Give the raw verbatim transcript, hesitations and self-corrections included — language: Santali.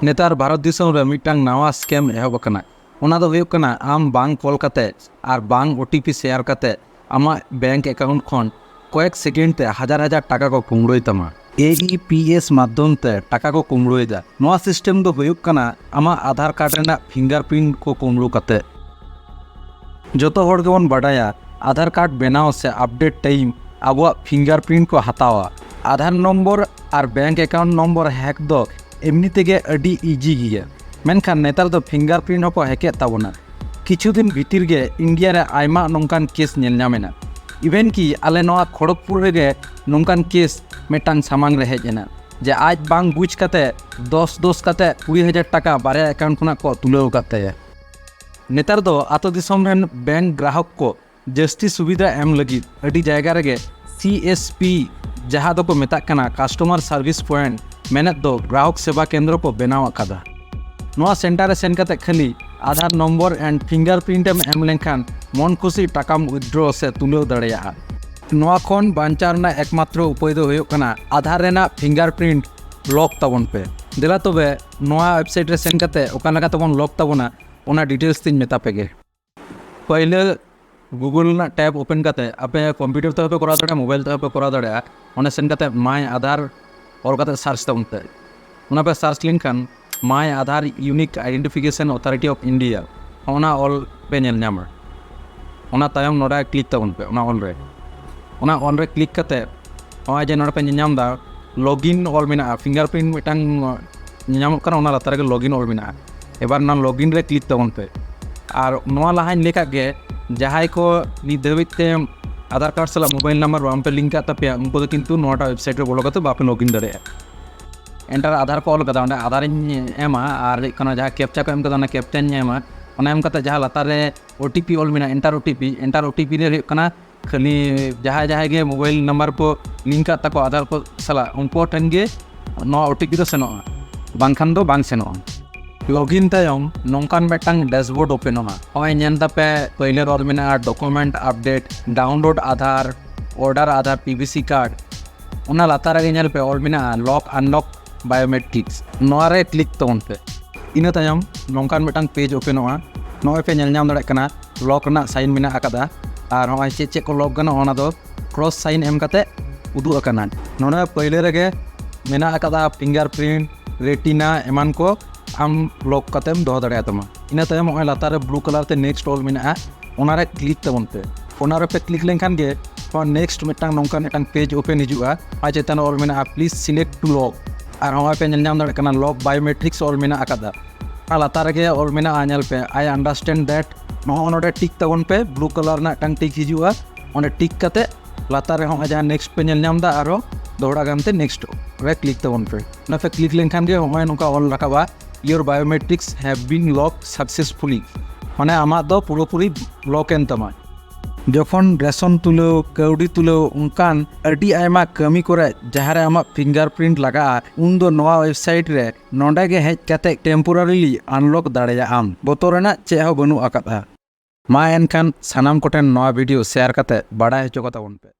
ᱱᱮᱛᱟᱨ ᱵᱷᱟᱨᱚᱛ ᱫᱤᱥᱚᱢ ᱨᱮ ᱢᱤᱫᱴᱟᱝ ᱱᱟᱣᱟ scam ᱮᱦᱚᱵ ᱟᱠᱟᱱᱟ᱾ ᱚᱱᱟ ᱫᱚ ᱦᱩᱭᱩᱜ ᱠᱟᱱᱟ, ᱟᱢ ᱵᱟᱝ ᱠᱚᱞ ᱠᱟᱛᱮ ᱟᱨ ᱵᱟᱝ OTP share ᱠᱟᱛᱮ ᱟᱢᱟᱜ bank account ᱠᱷᱚᱱ ᱠᱚᱭᱮᱠ second ᱛᱮ ᱦᱟᱡᱟᱨ ᱦᱟᱡᱟᱨ ᱴᱟᱠᱟ ᱠᱚ ᱠᱩᱢᱵᱽᱲᱩᱭ ᱛᱟᱢᱟ᱾ AEPS ᱢᱟᱫᱽᱫᱷᱚᱢ ᱛᱮ ᱴᱟᱠᱟ ᱠᱚ ᱠᱩᱢᱵᱽᱲᱩᱭᱮᱫᱟ᱾ ᱱᱚᱣᱟ system ᱫᱚ ᱦᱩᱭᱩᱜ ᱠᱟᱱᱟ ᱟᱢᱟᱜ ᱟᱫᱷᱟᱨ ᱠᱟᱨᱰ ᱨᱮᱱᱟᱜ fingerprint ᱠᱚ ᱠᱩᱢᱵᱽᱲᱩ ᱠᱟᱛᱮ᱾ ᱡᱚᱛᱚ ᱦᱚᱲ ᱜᱮᱵᱚᱱ ᱵᱟᱰᱟᱭᱟ, ᱟᱫᱷᱟᱨ ᱠᱟᱨᱰ ᱵᱮᱱᱟᱣ ᱥᱮ update time ᱟᱵᱚᱣᱟᱜ fingerprint ᱠᱚ ᱦᱟᱛᱟᱣᱟ᱾ ᱟᱫᱷᱟᱨ ᱱᱚᱢᱵᱚᱨ ᱟᱨ bank account ᱱᱚᱢᱵᱚᱨ hack ᱫᱚ ᱮᱢᱱᱤ ᱛᱮᱜᱮ ᱟᱹᱰᱤ easy ᱜᱮᱭᱟ, ᱢᱮᱱᱠᱷᱟᱱ ᱱᱮᱛᱟᱨ ᱫᱚ fingerprint ᱦᱚᱸᱠᱚ hackᱮᱫ ᱛᱟᱵᱚᱱᱟ᱾ ᱠᱤᱪᱷᱩ ᱫᱤᱱ ᱵᱷᱤᱛᱤᱨ ᱜᱮ ᱤᱱᱰᱤᱭᱟ ᱨᱮ ᱟᱭᱢᱟ ᱱᱚᱝᱠᱟᱱ case ᱧᱮᱞ ᱧᱟᱢ ᱮᱱᱟ᱾ Even ᱠᱤ ᱟᱞᱮ ᱱᱚᱣᱟ ᱠᱷᱚᱲᱚᱜᱽᱯᱩᱨ ᱨᱮᱜᱮ ᱱᱚᱝᱠᱟᱱ case ᱢᱤᱫᱴᱟᱝ ᱥᱟᱢᱟᱝ ᱨᱮ ᱦᱮᱡ ᱮᱱᱟ, ᱡᱮ ᱟᱡ ᱵᱟᱝ ᱵᱩᱡᱽ ᱠᱟᱛᱮ ᱫᱚᱥ ᱫᱚᱥ ᱠᱟᱛᱮ ᱠᱩᱲᱤ ᱦᱟᱡᱟᱨ ᱴᱟᱠᱟ ᱵᱟᱨᱭᱟ account ᱠᱷᱚᱱᱟᱜ ᱠᱚ ᱛᱩᱞᱟᱹᱣ ᱟᱠᱟᱫ ᱛᱟᱭᱟ᱾ ᱱᱮᱛᱟᱨ ᱫᱚ ᱟᱛᱳ ᱫᱤᱥᱚᱢ ᱨᱮᱱ bank ᱜᱨᱟᱦᱚᱠ ᱠᱚ ᱡᱟᱹᱥᱛᱤ ᱥᱩᱵᱤᱫᱷᱟ ᱮᱢ ᱞᱟᱹᱜᱤᱫ ᱟᱹᱰᱤ ᱡᱟᱭᱜᱟ ᱨᱮᱜᱮ CSP, ᱡᱟᱦᱟᱸ ᱫᱚᱠᱚ ᱢᱮᱛᱟᱜ ᱠᱟᱱᱟ customer service point, ᱢᱮᱱᱮᱫ ᱫᱚ ᱜᱨᱟᱦᱚᱠ ᱥᱮᱵᱟ ᱠᱮᱱᱫᱨᱚ ᱠᱚ ᱵᱮᱱᱟᱣ ᱟᱠᱟᱫᱟ᱾ ᱱᱚᱣᱟ center ᱨᱮ ᱥᱮᱱ ᱠᱟᱛᱮ ᱠᱷᱟᱹᱞᱤ ᱟᱫᱷᱟᱨ ᱱᱚᱢᱵᱚᱨ and fingerprint ᱮᱢ ᱮᱢ ᱞᱮᱱᱠᱷᱟᱱ ᱢᱚᱱ ᱠᱷᱩᱥᱤ ᱴᱟᱠᱟᱢ withdraw ᱥᱮ ᱛᱩᱞᱟᱹᱣ ᱫᱟᱲᱮᱭᱟᱜᱼᱟ᱾ ᱱᱚᱣᱟ ᱠᱷᱚᱱ ᱵᱟᱧᱪᱟᱣ ᱨᱮᱱᱟᱜ ᱮᱠᱢᱟᱛᱨᱚ ᱩᱯᱟᱹᱭ ᱫᱚ ᱦᱩᱭᱩᱜ ᱠᱟᱱᱟ ᱟᱫᱷᱟᱨ ᱨᱮᱱᱟᱜ fingerprint lock ᱛᱟᱵᱚᱱ ᱯᱮ᱾ ᱫᱮᱞᱟ ᱛᱚᱵᱮ ᱱᱚᱣᱟ website ᱨᱮ ᱥᱮᱱ ᱠᱟᱛᱮ ᱚᱠᱟ ᱞᱮᱠᱟ ᱛᱮᱵᱚᱱ lock ᱛᱟᱵᱚᱱᱟ, ᱚᱱᱟ details ᱛᱤᱧ ᱢᱮᱛᱟ ᱯᱮᱜᱮ᱾ ᱯᱟᱹᱭᱞᱟᱹ Google ᱨᱮᱱᱟᱜ tab open ᱠᱟᱛᱮ, ᱟᱯᱮ computer ᱛᱮᱦᱚᱸ ᱯᱮ ᱠᱚᱨᱟᱣ ᱫᱟᱲᱮᱭᱟᱜᱼᱟ, mobile ᱛᱮᱦᱚᱸ ᱯᱮ ᱠᱚᱨᱟᱣ ᱫᱟᱲᱮᱭᱟᱜᱼᱟ, ᱚᱸᱰᱮ ᱥᱮᱱ ᱠᱟᱛᱮ My Aadhaar ᱚᱞ ᱠᱟᱛᱮ search ᱛᱟᱵᱚᱱ ᱯᱮ᱾ ᱚᱱᱟ ᱯᱮ search ᱞᱮᱱᱠᱷᱟᱱ My Aadhaar Unique Identification Authority of India, ᱚᱱᱟ ᱚᱞ ᱯᱮ ᱧᱮᱞ ᱧᱟᱢᱟ᱾ ᱚᱱᱟ ᱛᱟᱭᱚᱢ ᱱᱚᱰᱮ click ᱛᱟᱵᱚᱱ ᱯᱮ, ᱚᱱᱟ ᱚᱞ ᱨᱮ᱾ ᱚᱱᱟ ᱚᱞ ᱨᱮ click ᱠᱟᱛᱮ ᱱᱚᱜᱼᱚᱭ ᱡᱮ ᱱᱚᱰᱮ ᱯᱮ ᱧᱮᱞᱧᱟᱢ ᱮᱫᱟ, login ᱚᱞ ᱢᱮᱱᱟᱜᱼᱟ, fingerprint ᱢᱤᱫᱴᱟᱝ ᱧᱮᱧᱟᱢᱚᱜ ᱠᱟᱱᱟ, ᱚᱱᱟ ᱞᱟᱛᱟᱨ ᱨᱮᱜᱮ login ᱚᱞ ᱢᱮᱱᱟᱜᱼᱟ᱾ ᱮᱵᱟᱨ ᱚᱱᱟ login ᱨᱮ click ᱛᱟᱵᱚᱱ ᱯᱮ᱾ ᱟᱨ ᱱᱚᱣᱟ ᱞᱟᱦᱟᱧ ᱞᱟᱹᱭ ᱠᱟᱜ ᱜᱮ, ᱡᱟᱦᱟᱸᱭ ᱠᱚ ᱱᱤᱛ ᱫᱷᱟᱹᱵᱤᱡ ᱛᱮ ᱟᱫᱷᱟᱨ ᱠᱟᱨᱰ ᱥᱟᱞᱟᱜ mobile number ᱵᱟᱝ ᱯᱮ link ᱠᱟᱜ ᱛᱟᱯᱮᱭᱟ, ᱩᱱᱠᱩ ᱫᱚ ᱠᱤᱱᱛᱩ ᱱᱚᱣᱟᱴᱟᱜ website ᱨᱮ ᱵᱚᱞᱚ ᱠᱟᱛᱮ ᱵᱟᱯᱮ login ᱫᱟᱲᱮᱭᱟᱜᱼᱟ᱾ Enter ᱟᱫᱷᱟᱨ ᱠᱚ ᱚᱞ ᱠᱟᱫᱟ, ᱚᱸᱰᱮ ᱟᱫᱷᱟᱨᱤᱧ ᱮᱢᱟ ᱟᱨ ᱦᱩᱭᱩᱜ ᱠᱟᱱᱟ ᱡᱟᱦᱟᱸ captcha ᱠᱚ ᱮᱢ ᱠᱟᱫᱟ, ᱚᱱᱟ captchaᱧ ᱮᱢᱟ᱾ ᱚᱱᱟ ᱮᱢ ᱠᱟᱛᱮ ᱡᱟᱦᱟᱸ ᱞᱟᱛᱟᱨ ᱨᱮ OTP ᱚᱞ ᱢᱮᱱᱟᱜᱼᱟ, Enter OTP, Enter OTP ᱨᱮ ᱦᱩᱭᱩᱜ ᱠᱟᱱᱟ ᱠᱷᱟᱹᱞᱤ ᱡᱟᱦᱟᱸᱭ ᱡᱟᱦᱟᱸᱭ ᱜᱮ mobile number ᱠᱚ link ᱠᱟᱜ ᱛᱟᱠᱚ ᱟᱫᱷᱟᱨ ᱠᱚ ᱥᱟᱞᱟᱜ, ᱩᱱᱠᱩ ᱴᱷᱮᱱ ᱜᱮ ᱱᱚᱣᱟ OTP ᱫᱚ ᱥᱮᱱᱚᱜᱼᱟ, ᱵᱟᱝᱠᱷᱟᱱ ᱫᱚ ᱵᱟᱝ ᱥᱮᱱᱚᱜᱼᱟ᱾ Login ᱛᱟᱭᱚᱢ ᱱᱚᱝᱠᱟᱱ ᱢᱤᱫᱴᱟᱝ dashboard openᱚᱜᱼᱟ᱾ ᱱᱚᱜᱼᱚᱭ ᱧᱮᱞ ᱫᱟᱯᱮ, ᱯᱟᱹᱭᱞᱟᱹ ᱨᱮ ᱚᱞ ᱢᱮᱱᱟᱜᱼᱟ document update, download Aadhaar, order Aadhaar PVC card᱾ ᱚᱱᱟ ᱞᱟᱛᱟᱨ ᱨᱮᱜᱮ ᱧᱮᱞ ᱯᱮ ᱚᱞ ᱢᱮᱱᱟᱜᱼᱟ lock unlock Biometrics, ᱱᱚᱣᱟ ᱨᱮ click ᱛᱟᱵᱚᱱ ᱯᱮ᱾ ᱤᱱᱟᱹ ᱛᱟᱭᱚᱢ ᱱᱚᱝᱠᱟᱱ ᱢᱤᱫᱴᱟᱝ page openᱚᱜᱼᱟ᱾ ᱱᱚᱜᱼᱚᱭ ᱯᱮ ᱧᱮᱞ ᱧᱟᱢ ᱫᱟᱲᱮᱭᱟᱜ ᱠᱟᱱᱟ, lock ᱨᱮᱱᱟᱜ sign ᱢᱮᱱᱟᱜ ᱟᱠᱟᱫᱟ᱾ ᱟᱨ ᱱᱚᱜᱼᱚᱭ ᱪᱮᱫ ᱪᱮᱫ ᱠᱚ lock ᱜᱟᱱᱚᱜᱼᱟ, ᱚᱱᱟ ᱫᱚ cross sign ᱮᱢ ᱠᱟᱛᱮ ᱩᱫᱩᱜ ᱟᱠᱟᱱᱟ᱾ ᱱᱚᱰᱮ ᱯᱟᱹᱭᱞᱟᱹ ᱨᱮᱜᱮ ᱢᱮᱱᱟᱜ ᱟᱠᱟᱫᱟ fingerprint, retina ᱮᱢᱟᱱ ᱠᱚ, ᱟᱢ lock ᱠᱟᱛᱮᱢ ᱫᱚᱦᱚ ᱫᱟᱲᱮᱭᱟᱜ ᱛᱟᱢᱟ᱾ ᱤᱱᱟᱹ ᱛᱟᱭᱚᱢ ᱱᱚᱜᱼᱚᱭ ᱞᱟᱛᱟᱨ ᱨᱮ blue colour ᱛᱮ next ᱚᱞ ᱢᱮᱱᱟᱜᱼᱟ, ᱚᱱᱟ ᱨᱮ click ᱛᱟᱵᱚᱱ ᱯᱮ᱾ ᱚᱱᱟ ᱨᱮᱯᱮ click ᱞᱮᱱᱠᱷᱟᱱ ᱜᱮ next ᱢᱤᱫᱴᱟᱝ ᱱᱚᱝᱠᱟᱱ ᱢᱤᱫᱴᱟᱝ page open ᱦᱤᱡᱩᱜᱼᱟ᱾ ᱟᱨ ᱪᱮᱛᱟᱱ ᱨᱮ ᱚᱞ ᱢᱮᱱᱟᱜᱼᱟ please select to lock, ᱟᱨ ᱱᱚᱜᱼᱚᱭ ᱯᱮ ᱧᱮᱞ ᱧᱟᱢ ᱫᱟᱲᱮᱭᱟᱜ ᱠᱟᱱᱟ lock biometrics ᱚᱞ ᱢᱮᱱᱟᱜ ᱟᱠᱟᱫᱟ᱾ ᱟᱨ ᱞᱟᱛᱟᱨ ᱨᱮᱜᱮ ᱚᱞ ᱢᱮᱱᱟᱜᱼᱟ, ᱧᱮᱞ ᱯᱮ, I understand that᱾ ᱱᱚᱜᱼᱚ ᱱᱚᱰᱮ tick ᱛᱟᱵᱚᱱ ᱯᱮ, blue colour ᱨᱮᱱᱟᱜ ᱢᱤᱫᱴᱟᱝ tick ᱦᱤᱡᱩᱜᱼᱟ᱾ ᱚᱸᱰᱮ tick ᱠᱟᱛᱮ ᱞᱟᱛᱟᱨ ᱨᱮ ᱦᱚᱸᱜᱼᱚᱭ ᱡᱟᱦᱟᱸ next ᱯᱮ ᱧᱮᱞ ᱧᱟᱢ ᱮᱫᱟ, ᱟᱨᱚ ᱫᱚᱦᱲᱟ ᱜᱟᱱᱛᱮ next ᱨᱮ click ᱛᱟᱵᱚᱱ ᱯᱮ᱾ ᱚᱱᱟ ᱯᱮ click ᱞᱮᱱᱠᱷᱟᱱ ᱜᱮ ᱦᱚᱸᱜᱼᱚᱭ ᱱᱚᱝᱠᱟ ᱚᱞ ᱨᱟᱠᱟᱵᱼᱟ, your biometrics have been locked successfully, ᱢᱟᱱᱮ ᱟᱢᱟᱜ ᱫᱚ ᱯᱩᱨᱟᱹᱯᱩᱨᱤ lock ᱮᱱ ᱛᱟᱢᱟ᱾ ᱡᱚᱠᱷᱚᱱ ᱨᱮᱥᱚᱱ ᱛᱩᱞᱟᱹᱣ, ᱠᱟᱹᱣᱰᱤ ᱛᱩᱞᱟᱹᱣ, ᱚᱱᱠᱟᱱ ᱟᱹᱰᱤ ᱟᱭᱢᱟ ᱠᱟᱹᱢᱤ ᱠᱚᱨᱮ ᱡᱟᱦᱟᱸ ᱨᱮ ᱟᱢᱟᱜ fingerprint ᱞᱟᱜᱟᱜᱼᱟ, ᱩᱱᱫᱚ ᱱᱚᱣᱟ website ᱨᱮ ᱱᱚᱰᱮ ᱜᱮ ᱦᱮᱡ ᱠᱟᱛᱮ temporarily unlock ᱫᱟᱲᱮᱭᱟᱜ ᱟᱢ᱾ ᱵᱚᱛᱚᱨ ᱨᱮᱱᱟᱜ ᱪᱮᱫ ᱦᱚᱸ ᱵᱟᱹᱱᱩᱜ ᱟᱠᱟᱫᱼᱟ᱾ ᱢᱟ ᱮᱱᱠᱷᱟᱱ ᱥᱟᱱᱟᱢ ᱠᱚᱴᱷᱮᱱ ᱱᱚᱣᱟ video share ᱠᱟᱛᱮ ᱵᱟᱲᱟᱭ ᱦᱚᱪᱚ ᱠᱚ ᱛᱟᱵᱚᱱ ᱯᱮ᱾